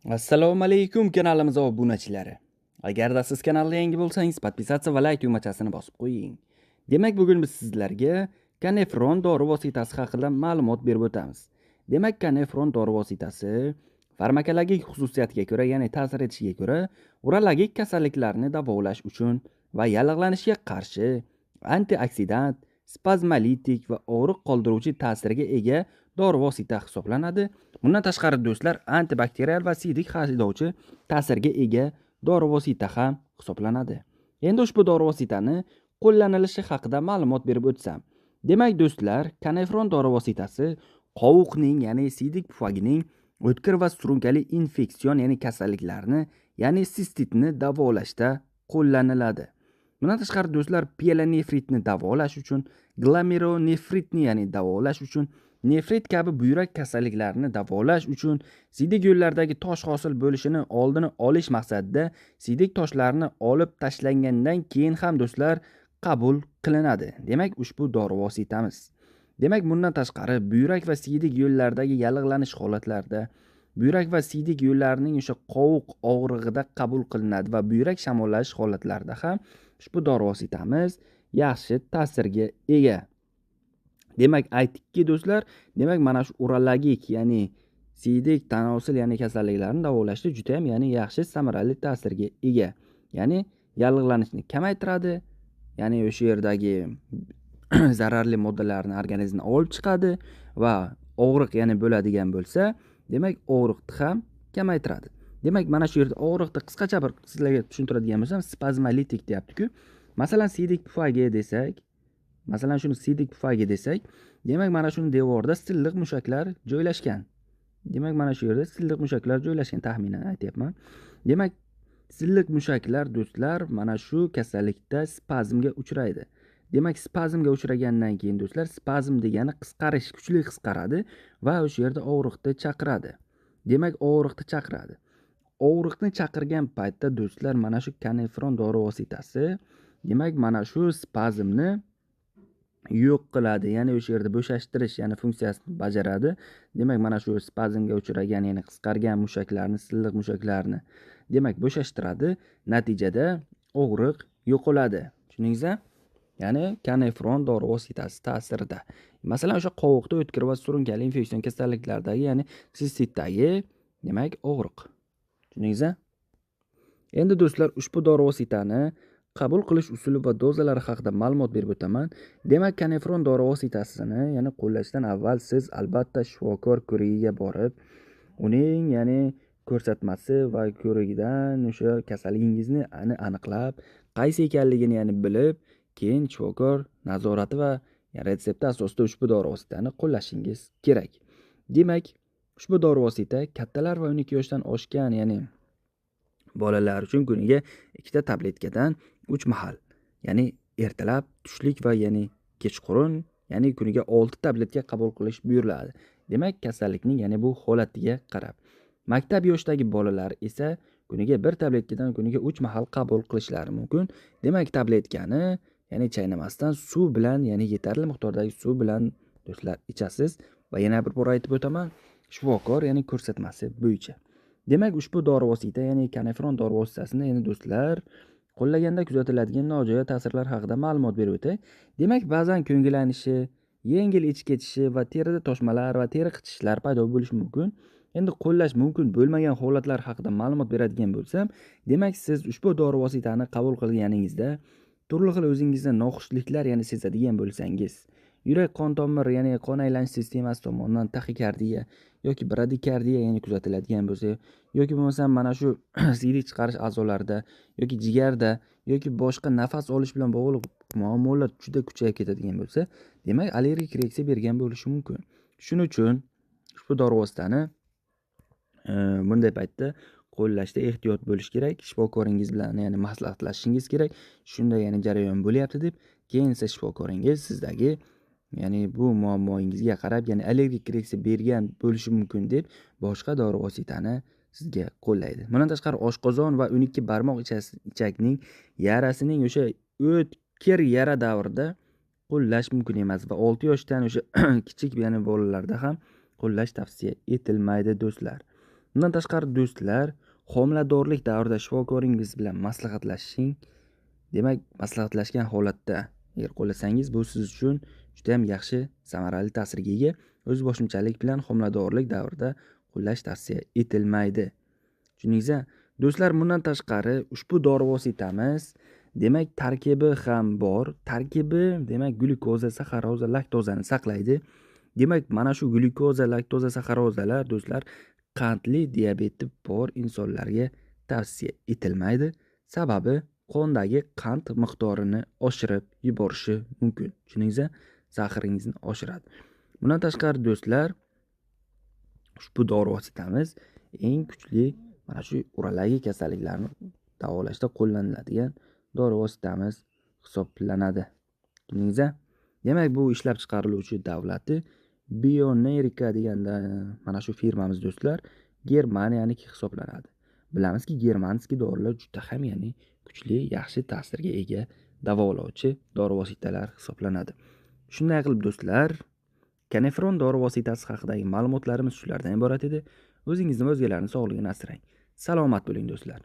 Assalomu alaykum, kanalimiz obunachilari. Agarda siz kanalda yangi bo'lsangiz, подписаться va like tugmachasini bosib qo'ying. Demak, bugun biz sizlarga Kanefron dori vositasi haqida ma'lumot berib o'tamiz. Demak, Kanefron dori vositasi farmakologik xususiyatiga ko'ra, ya'ni ta'sir etishiga ko'ra, urologik kasalliklarni davolash uchun va yallig'lanishga qarshi antioksidant, spazmolitik va og'riq qoldiruvchi ta'sirga ega dori vosita hisoblanadi. Bundan tashqari, do'stlar, antibakterial va siydik haydovchi ta'sirga ega dori vosita ham hisoblanadi. Endi ushbu dori vositani qo'llanilishi haqida ma'lumot berib o'tsam. Demak, do'stlar, Kanefron dori vositasi qovuqning, ya'ni siydik pufagining o'tkir va surunkali infeksion, ya'ni kasalliklarni, ya'ni sistitni davolashda qo'llaniladi. Bundan tashqari, do'stlar, pielonefritni davolash uchun, glomerulonefritni, ya'ni davolash uchun, nefrit kabi buyrak kasalliklarini davolash uchun, siydik yo'llardagi tosh hosil bo'lishini oldini olish maqsadida siydik toshlarini olib tashlangandan keyin ham, do'stlar, qabul qilinadi. Demak, ushbu dori vositamiz. Demak, bundan tashqari buyrak va siydik yo'llardagi yallig'lanish holatlarida, buyrak va siydik yo'llarining o'sha qovuq og'rig'ida qabul qilinadi va buyrak shamollash holatlarida ham ushbu dori vositamiz yaxshi ta'sirga ega. Demak, aytdikki, do'stlar, demak, mana shu urologik, ya'ni siydik tanosil, ya'ni kasalliklarni davolashda juda ham, ya'ni yaxshi samarali ta'sirga ega. Ya'ni yallig'lanishni kamaytiradi, ya'ni o'sha yerdagi zararli moddalarni organizmdan olib chiqadi va og'riq, ya'ni bo'ladigan bo'lsa, demak, og'riqni ham kamaytiradi. Demak, mana shu yerda og'riqni qisqacha bir sizlarga tushuntiradigan bo'lsam, spazmolitik deyapti-ku. Masalan, siydik pufagi desak, masalan, shuni siydik pufagi desak, demak, mana shuni devorida silliq mushaklar joylashgan. Demak, mana shu yerda silliq mushaklar joylashgan, taxminan aytyapman. Demak, silliq mushaklar, do'stlar, mana shu kasallikda spazmga uchraydi. Demak, spazmga uchragandan keyin, do'stlar, spazm degani qisqarish, kuchli qisqaradi va o'sha yerda og'riqni chaqiradi. Demak, og'riqni chaqiradi. Og'riqni chaqirgan paytda, do'stlar, mana shu Kanefron dori vositasi, demak, mana shu spazmni yo'q qiladi, ya'ni o'sha yerda bo'shashtirish, ya'ni funksiyasini bajaradi. Demak, mana shu spazmga uchragan, ya'ni qisqargan mushaklarni, silliq mushaklarni, demak, bo'shashtiradi. Natijada og'riq yo'qoladi. Tushundingizmi? Ya'ni Kanefron dori vositasi ta'sirida. Masalan, o'sha qovuqda o'tkir va surunkali infeksion kasalliklardagi, ya'ni sistitdagi, demak, og'riq. Tushundingizmi? Endi, do'stlar, ushbu dori vositani qabul qilish usuli va dozalari haqida ma'lumot berib o'taman. Demak, Kanefron dori vositasini, ya'ni qo'llashdan avval siz albatta shifokor ko'rigiga borib, uning, ya'ni ko'rsatmasi va ko'rigidan o'sha kasalligingizni aniqlab, qaysi ekanligini, ya'ni bilib, keyin shifokor nazorati va retsepti asosida ushbu dori vositani qo'llashingiz kerak. Demak, ushbu dori vosita kattalar va 12 yoshdan oshgan, ya'ni bolalar uchun kuniga 2 ta tabletkadan 3 mahal, ya'ni ertalab, tushlik va ya'ni kechqurun, ya'ni kuniga 6 tabletka qabul qilish buyuriladi. Demak, kasallikning, ya'ni bu holatiga qarab. Maktab yoshidagi bolalar esa kuniga 1 tabletkadan kuniga 3 mahal qabul qilishlari mumkin. Demak, tabletkani, ya'ni chaynamasdan suv bilan, ya'ni yetarli miqdordagi suv bilan, do'stlar, ichasiz va yana bir bor aytib o'taman, shifokor, ya'ni ko'rsatmasi bo'yicha. Demak, ushbu dori vosita, ya'ni Kanefron dori vositasini, ya'ni do'stlar, qo'llaganda kuzatiladigan nojo'ya ta'sirlar haqida ma'lumot berib o'tay. Demak, ba'zan ko'ngillanishi, yengil ichib ketishi va terida toshmalar va teri qichishlar paydo bo'lishi mumkin. Endi qo'llash mumkin bo'lmagan holatlar haqida ma'lumot beradigan bo'lsam, demak, siz ushbu dori vositani qabul qilganingizda turli xil o'zingizda noxushliklar, ya'ni sezadigan bo'lsangiz, yurak qon tomir, ya'ni qon aylanish sistemasi tomonidan taxikardiya yoki bradikardiya, ya'ni kuzatiladigan bo'lsa, yoki bo'lmasam mana shu siydik chiqarish a'zolarida yoki jigarda yoki boshqa nafas olish bilan bog'liq muammolar juda kuchayib ketadigan bo'lsa, demak, allergik reaksiya bergan bo'lishi mumkin. Shuning uchun ushbu dori vositani bunday paytda qo'llashda ehtiyot bo'lish kerak. Shifokoringiz bilan, ya'ni maslahatlashishingiz kerak. Shunda, ya'ni jarayon bo'lyapti deb, keyin esa shifokoringiz sizdagi, ya'ni bu muammoingizga qarab, ya'ni allergik reaksiya bergan bo'lishi mumkin deb boshqa dori vositani sizga qo'llaydi. Bundan tashqari, oshqozon va 12 barmoq ichakning yarasining o'sha o'tkir yara davrida qo'llash mumkin emas va 6 yoshdan o'sha kichik, ya'ni bolalarda ham qo'llash tavsiya etilmaydi, do'stlar. Bundan tashqari do'stlar, homiladorlik davrida shifokoringiz bilan maslahatlashing. Demak, maslahatlashgan holatda agar qo'llasangiz, bu siz uchun juda ham yaxshi samarali ta'sirga ega. O'z boshimchalik bilan homiladorlik davrida qo'llash tavsiya etilmaydi. Tushundingizmi? Do'stlar, bundan tashqari ushbu dori vositamiz, demak, tarkibi ham bor. Tarkibi, demak, glyukoza, saxaroza, laktozani saqlaydi. Demak, mana shu glyukoza, laktoza, saxarozalar do'stlar qandli diabeti bor insonlarga tavsiya etilmaydi. Sababi qondagi qand miqdorini oshirib yuborishi mumkin. Tushundingizmi? Zaxiringizni oshiradi. Bundan tashqari do'stlar, ushbu dori vositamiz eng kuchli mana shu urologiya kasalliklarini davolashda qo'llaniladigan dori vositamiz hisoblanadi. Tushundingizmi? Demak, bu ishlab chiqariluvchi davlati Bionerika deganda mana shu firmamiz do'stlar Germaniyaniki hisoblanadi. Bilamizki, germanskiy dorilar juda ham, ya'ni kuchli, yaxshi ta'sirga ega davolovchi dori vositalar hisoblanadi. Shunday qilib do'stlar, Kanefron dori vositasi haqidagi ma'lumotlarimiz shulardan iborat edi. O'zingizni va o'zgalarning sog'lig'ini asrang. Salomat bo'ling do'stlar.